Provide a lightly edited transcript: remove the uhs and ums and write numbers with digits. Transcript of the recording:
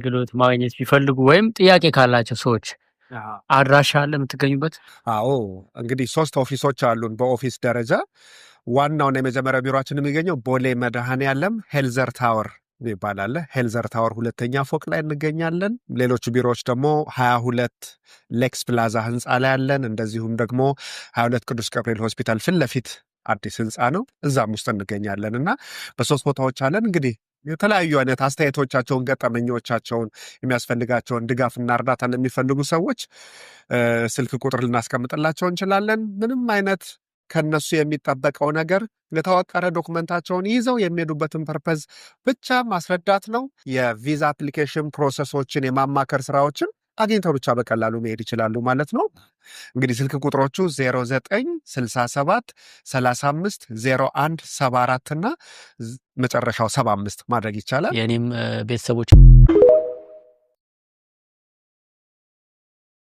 አገልግሎት ማግኘት ቢፈልጉ ወይም ጥያቄ ካላቸው ሰዎች አድራሻ አለ የምትገኙበት? አዎ፣ እንግዲህ ሶስት office ኦች አሉን በ office ደረጃ። ዋናውና የመጀመሪያው ቢሮችን የሚገኘው ቦሌ መድኃኔዓለም ሄልዘር ታወር ይባላል። ሄልዘር ታወር ሁለተኛ ፎቅ ላይ እንገኛለን። ሌሎቹ ቢሮዎች ደግሞ 22 ሌክስ ፕላዛ ህንፃ ላይ አለን። እንደዚሁም ደግሞ 22 ቅዱስ ገብርኤል ሆስፒታል ፊት ለፊት አዲስ ህንፃ ነው፣ እዛም ውስጥ እንገኛለን እና በሶስት ቦታዎች አለን። እንግዲህ የተለያዩ አይነት አስተያየቶቻቸውን፣ ገጠመኞቻቸውን፣ የሚያስፈልጋቸውን ድጋፍና እርዳታ ለሚፈልጉ ሰዎች ስልክ ቁጥር ልናስቀምጥላቸው እንችላለን። ምንም አይነት ከነሱ የሚጠበቀው ነገር የተዋቀረ document ኣቸውን ይዘው የሚሄዱበትን purpose ብቻ ማስረዳት ነው። የቪዛ application process ኦችን የማማከር ስራዎችን አግኝተው ብቻ በቀላሉ መሄድ ይችላሉ ማለት ነው። እንግዲህ ስልክ ቁጥሮቹ 0967 35 01 74 እና መጨረሻው 75 ማድረግ ይቻላል። የእኔም ቤተሰቦች